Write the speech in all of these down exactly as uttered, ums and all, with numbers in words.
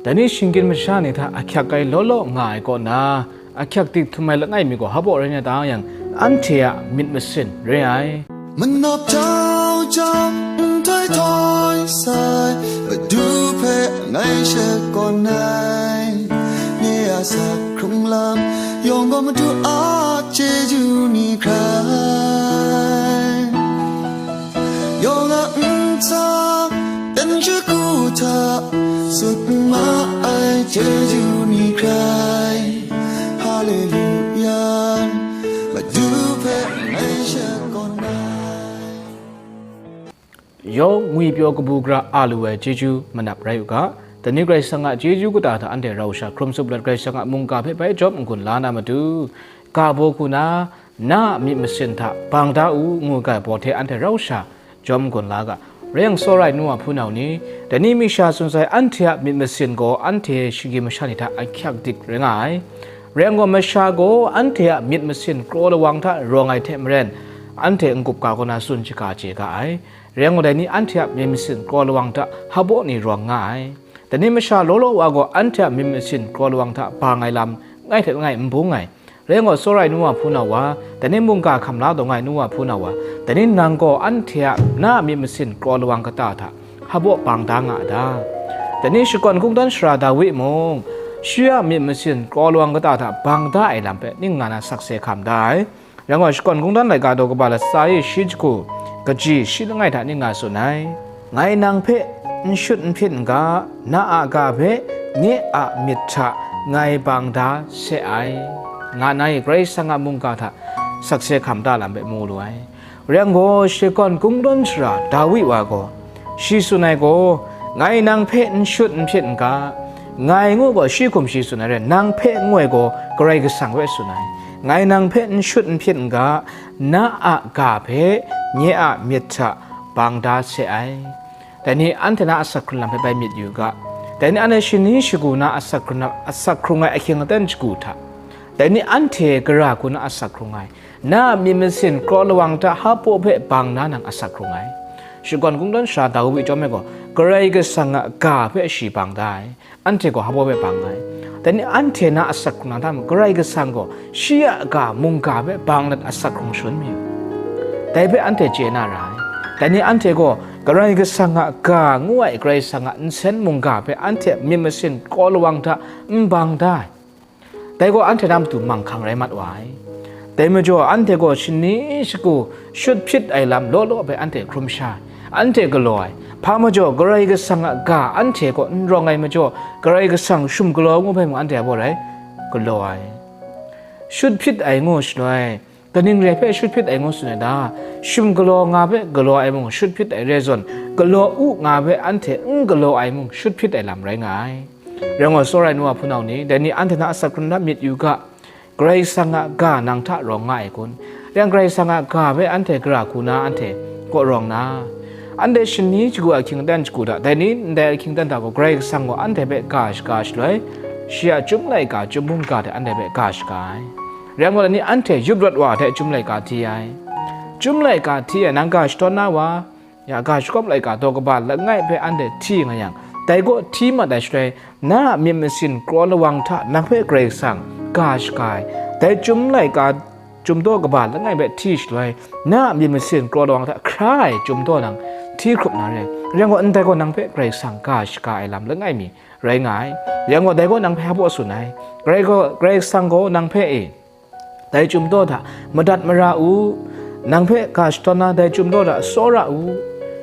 Dai ni shinggyim masha ni hta ahkyak ai law law nga ai kaw na, ahkyak dik htum ai langai mi gaw hpa baw rai na ta yang, anhte a myit masin re ai. Manawp jau jau, nhtoi htoi sai, Madu hpe ngai shakawn ai. Nye a asak hkrung lam yawng gaw Madu a chyeju ni hkrai. Yawng a ntsa, dan shagu hta, sut ma ai chyeju ni hkrai. Haleluya, Madu hpe ngai shakawn ai. Yawng ngwipyaw kabu gara a lu ai chyeju manap rai u ga. Dai ni Karai Kasang a chyeju kata hta anhte rau sha hkrum tsup let Karai Kasang a mungga hpe bai jawm n-gun la na matu, ga baw hku na, na a myit masin hta bang da u, ngu ga ai baw hte anhte rau sha jawm n-gun la ga. Rai yang, tsawra ai nu wa hpunau ni, dai ni mi sha tsun sai anhte a myit masin gaw anhte shinggyim masha ni hta ahkyak dik rai nga ai. Rai yang gaw, masha gaw anhte a myit masin kraw lawang hta rawng ai hte maren, anhte n-gup ga kaw na tsun shaga chye ga ai. Rai yang gaw, dai ni anhte a myit masin kraw lawang hta hpa baw ni rawng nga ai. Dai ni masha law law wa gaw anhte a myit masin kraw lawang hta bang ai lam langai hte langai n bung ai. Rai yang gaw, tsawra ai nu wa hpunau wa, dai ni mungga hkam la taw nga ai nu wa hpunau wa, dai ni nang gaw anhte a na a myit masin kraw lawang kata hta hpa baw bang da nga a ta? Dai ni shakawn kungdawn sara Dawi mung, shi a myit masin kraw lawang kata hta bang da ai lam hpe ning nga na sakse hkam da ai. Rai yang gaw, shakawn kungdawn laika daw kaba latsa e shi jahku, kaji shi langai hta ning nga tsun ai. Ngai nang hpe n shut n hpyit n ga, na a ga hpe nye a myit hta ngai bang da se ai, nga na i Karai Kasang a mungga hta sakse hkam da lam hpe mu lu ai. Rai yang gaw, shakawn kungdawn sara Dawi wa gaw, shi tsun ai gaw, ngai nang hpe n shut n hpyit n ga, ngai ngu gaw shi hkum shi tsun ai rai, nang hpe ngu ai gaw Karai Kasang hpe tsun ai. Ngai nang hpe n shut n hpyit n ga, na a ga hpe nye a myit hta bang da se ai. Dai ni anhte na asak hkrung lam hpe bai myit yu ga. Dai ni anhte shani shagu na asak hkrung lam, asak hkrung ai ahkying aten shagu hta, dai ni anhte gara hku na asak hkrung ai, na a myit masin kraw lawang hta hpa baw hpe bang na nang asak hkrung ai. Shakawn kungdawn sara Dawi chyawm ai gaw, Karai Kasang a ga hpe shi bang da ai. Anhte gaw hpa baw hpe bang ai. Dai ni anhte na asak hkrung na hta mung, Karai Kasang gaw shi a ga mungga hpe bang let asak hkrung shangun mi u. Dai hpe anhte chye na ra ai. Dai ni anhte gaw Karai Kasang a ga ngu ai Karai Kasang a nsen mungga hpe anhte myit masin kraw lawang hta n bang da ai. Dai gaw anhte na matu manghkang rai mat wa ai. Dai majaw, anhte gaw shani shagu shut hpyit ai lam law law hpe anhte hkrum sha ai, anhte galaw ai. Hpa majaw, Karai Kasang a ga anhte kaw n rawng ai majaw, Karai Kasang shum galaw ngu hpe mung anhte a baw rai galaw ai. Shut hpyit ai ngu shaloi, kaning re ai hpe shut hpyit ai ngu tsun ai ta? Shum galaw nga hpe galaw ai mung shut hpyit ai re ai zawn, galaw u nga hpe anhte n galaw ai mung shut hpyit ai lam rai nga ai. Rai yang gaw, tsawra ai nu wa hpunau ni, dai ni anhte na asak hkrung lam myit yu ga, Karai Kasang a ga nang hta rawng nga ai kun? Rai yang, Karai Kasang a ga hpe anhte gara hku na anhte kaw rawng na, anhte shani shagu ahkying aten shagu hta, dai ni ndai ahkying aten hta gaw Karai Kasang gaw anhte hpe ga shaga shaloi, shi a Chyum laika Chyum mungga hte anhte hpe ga shaga ai. Rai yang gaw, dai ni anhte yup rawt wa hte Chyum laika hti ai. Chyum laika hti ai, nang ga shadawn na wa, ya ga shakawp laika daw kaba langai hpe anhte hti nga yang, dai kaw hti mat ai shaloi, na a myit masin kraw lawang hta nang hpe Karai Kasang ga shaga ai. Dai Chyum laika Chyum daw kaba langai hpe hti shaloi, na a myit masin kraw lawang hta hkra ai Chyum daw nang hti hkrup na re. Rai yang gaw, ndai gaw nang hpe Karai Kasang ga shaga ai lam langai mi rai nga ai. Rai yang gaw, dai gaw nang hpe hpa baw tsun ai. Karai gaw, Karai Kasang gaw nang hpe e, dai Chyum daw hta madat mara u, nang hpe ga shadawn na dai Chyum daw hta tsawra u,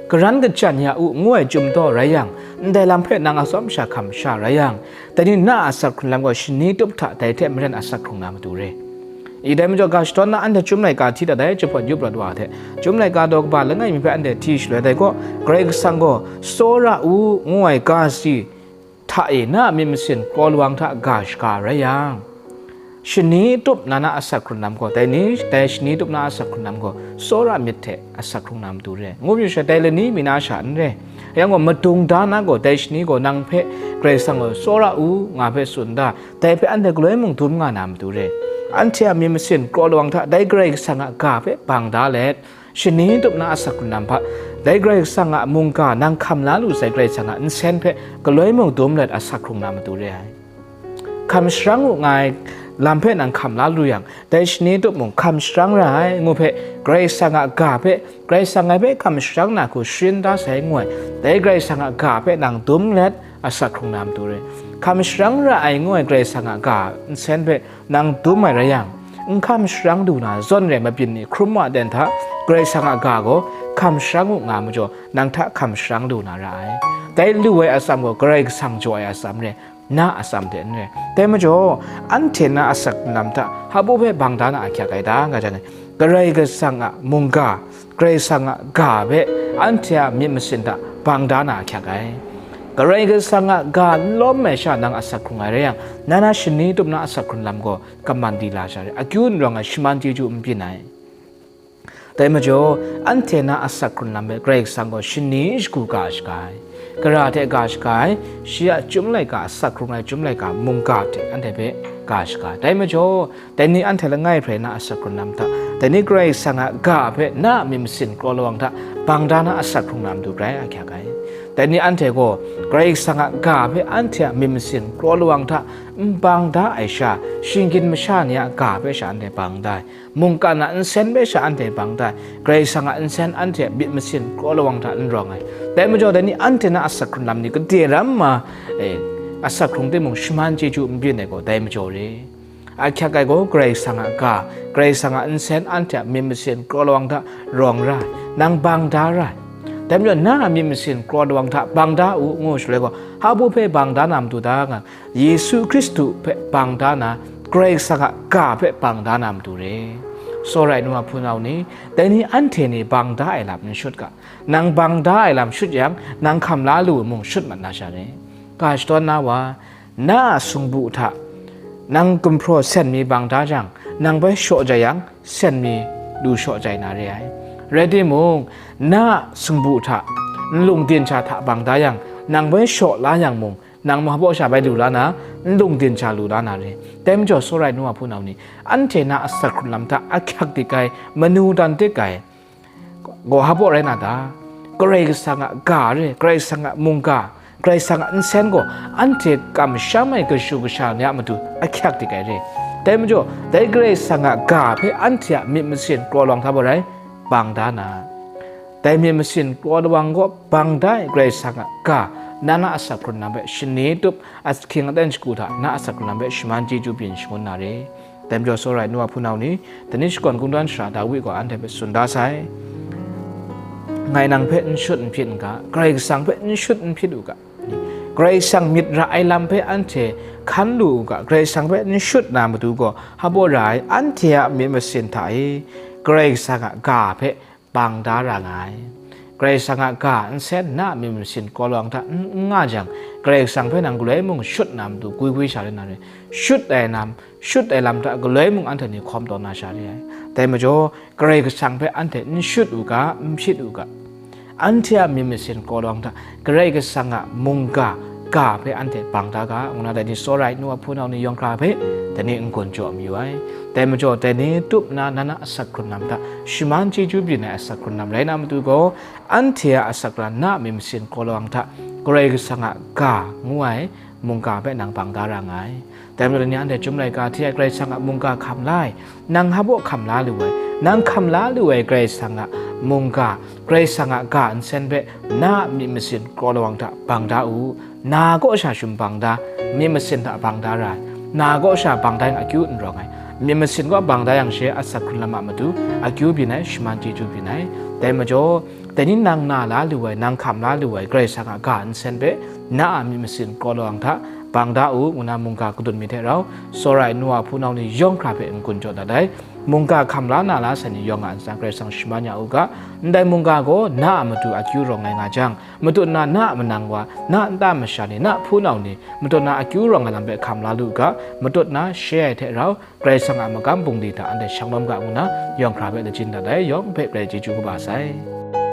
karan kajan ya u, ngu ai Chyum daw rai yang, ndai lam hpe nang atsawm sha hkam sha rai yang, dai ni na a asak hkrung lam gaw shani tup hta dai hte maren asak hkrung na matu re. I dai majaw, ga shadawn na anhte Chyum laika hti dat ai, jahpawt yup rawt wa hte, Chyum laika daw kaba langai mi hpe anhte hti shaloi, dai gaw Karai Kasang gaw tsawra u, ngu ai ga si hta e na a myit masin kraw lawang hta ga shaga rai yang, shani tup na na asak hkrung lam gaw, dai ni, dai shani tup na asak hkrung lam gaw, tsawra myit hte asak hkrung na matu re, ngu mayu sha, dai lani mi na sha n re. Yang gaw, madung da na gaw, dai shani gaw nang hpe Karai Kasang gaw tsawra u nga hpe tsun da, dai hpe anhte galoi mung dum nga na matu re. Anhte a myit masin kraw lawang hta dai Karai Kasang a ga hpe bang da let, shani tup na asak hkrung lam hpa, Dai Karai Kasang a mungga nang hkam la lu sai Karai Kasang a nsen hpe galoi mung dum let asak hkrung na matu re ai. Hkam sharang u nga ai lam hpe nang hkam la lu yang, dai shani tup mung hkam sharang ra ai ngu hpe, Karai Kasang a ga hpe, Karai Kasang ai hpe hkam sharang na hku sharin da sai ngu ai, dai Karai Kasang a ga hpe nang dum let asak hkrung na matu re. Hkam sharang ra ai ngu ai Karai Kasang a ga nsen hpe nang dum ai rai yang, n hkam sharang lu na zawn re ai mabyin ni hkrum wa ten hta, Karai Kasang a ga gaw hkam sharang u nga majaw, nang hta hkam sharang lu na ra ai. Dai lu ai atsam gaw Karai Kasang jaw ai atsam re, na atsam hte n re. Dai majaw, anhte na asak hkrung lam hta hpa baw hpe bang da na ahkyak ai ta, nga jang, Karai Kasang a mungga, Karai Kasang a ga hpe anhte a myit masin hta bang da na ahkyak ai. Karai Kasang a ga n lawm ai sha nang asak hkrung ai rai yang, na na shani tup na asak hkrung lam gaw kaman di la sha re, akyu n rawng ai shaman chyeju n byin ai. Dai majaw, anhte na asak hkrung lam hpe Karai Kasang gaw shani shagu ga shaga ai. Gara hte ga shaga ai, shi a chyum laika, asak hkrung ai chyum laika mungga hte anhte hpe ga shaga ai. Dai majaw, dai ni anhte langai hprai na asak hkrung lam hta, dai ni Karai Kasang a ga hpe na a myit masin kraw lawang hta bang da na asak hkrung lam du grai ahkyak ai. Dai ni anhte gaw Karai Kasang a ga hpe anhte a myit masin kraw lawang hta n bang da ai sha, shinggyim masha ni a ga hpe sha anhte bang da ai. Mungkan a nsen hpe sha anhte bang da ai, Karai Kasang a nsen anhte a myit masin kraw lawang hta n rawng ai. Dai majaw, dai ni anhte na asak hkrung lam ni gade ram ma, e, asak hkrung timung shaman chyeju n byin ai gaw, dai majaw re. Ahkyak ai gaw Karai Kasang a ga, Karai Kasang a nsen anhte a myit masin kraw lawang hta rawng ra ai, nang bang da ra ai. Dai majaw, na a myit masin kraw lawang hta bang da u, ngu shaloi gaw, hpa baw hpe bang da na matu ta, nga, Yesu Hkristu hpe bang da na, Karai Kasang a ga hpe bang da na matu re. Tsawra ai nu a hpunau ni, dai ni anhte ni bang da ai lam n shut ga. Nang bang da ai lam shut yang, nang hkam la lu ai mung shut mat na sha re. Ga shadawn na wa, na a sumpu hta nang gumhpraw sen mi bang da jang, nang bai shaw jai yang, sen mi lu shaw jai na re ai. Rai timung, na a sumpu hta nlung dinghta hta bang da yang, nang bai shaw la yang mung, nang mahpaw sha bai lu la na, nlung dinghta lu la na re. Dai majaw, tsawra ai nu a hpunau ni, anhte na asak hkrung lam hta ahkyak dik ai, manu dan dik ai gaw hpa baw rai na ta? Karai Kasang a ga re, Karai Kasang a mungga, Karai Kasang a nsen gaw anhte kamsham ai kashu kasha ni a matu ahkyak dik ai re. Dai majaw, dai Karai Kasang a ga hpe anhte a myit masin kraw lawang hta baw rai bang da na, dai myit masin kraw lawang gaw bang da ai Karai Kasang a ga, na na asak hkrung lam hpe shani tup, ahkying aten shagu hta na asak hkrung lam hpe shaman chyeju byin shangun na re. Dai majaw, tsawra ai nu a hpunau ni, dai ni shakawn kungdawn sara Dawi gaw anhte hpe tsun da sai. Ngai nang hpe n shut n hpyit n ga, Karai Kasang hpe n shut n hpyit u ga. Karai Kasang myit ra ai lam hpe anhte hkan lu u ga, Karai Kasang hpe n shut na matu gaw, hpa baw ra ai, anhte a myit masin hta e, Karai Kasang a ga hpe bang da ra nga ai. Karai Kasang a ga nsen na a myit masin kraw lawang hta n, n nga jang, Karai Kasang hpe nang galoi mung shut na matu gwi gwi sha rai na re. Shut ai lam, shut ai lam hta galoi mung anhte ni hkawm taw na sha re ai. Dai majaw, Karai Kasang hpe anhte n shut u ga, n hpyit u ga. Anhte a myit masin kraw lawang hta Karai Kasang a mungga ga hpe anhte bang da ga, ngu na dai ni tsawra ai nu a hpunau ni yawng hkra hpe dai ni n-gun jaw mayu ai. Dai majaw, dai ni tup nna na na asak hkrung lam hta shaman chyeju byin ai asak hkrung lam rai na matu gaw, anhte a asak lam na a myit masin kraw lawang hta Karai Kasang a ga ngu ai mungga hpe nang bang da ra nga ai. Dai majaw, dai ni anhte chyum laika hte Karai Kasang a mungga hkam la ai, nang hpa baw hkam la lu ai, nang hkam la lu ai Karai Kasang a mungga, Karai Kasang a ga nsen hpe na a myit masin kraw lawang hta bang da u. Na kaw sha shum bang da, myit masin hta bang da ra ai. Na kaw sha bang da yang akyu n rawng ai. Myit masin kaw bang da yang she asak hkrung lam a matu akyu byin ai, shaman chyeju byin ai. Dai majaw, dai ni nang na la lu ai, nang hkam la lu ai Karai Kasang a ga nsen hpe na a myit masin kraw lawang hta bang da u, ngu na mungga kadun mi hte rau, tsawra ai nu a hpunau ni yawng hkra hpe n-gun jaw dat ai. Mungga hkam la na la sai ni yawng a ntsa Karai Kasang shaman ya u ga, ndai mungga gaw na a matu akyu rawng ai nga jang, matut na na a manang wa, na a nta masha ni, na a hpunau ni, matut na akyu rawng ai lam hpe hkam la lu u ga, matut na she ai hte rau, Karai Kasang a magam bungli hta anhte shang lawm ga, ngu na yawng hkra hpe lajin dat ai. Yawng hpe Karai chyeju kaba sai.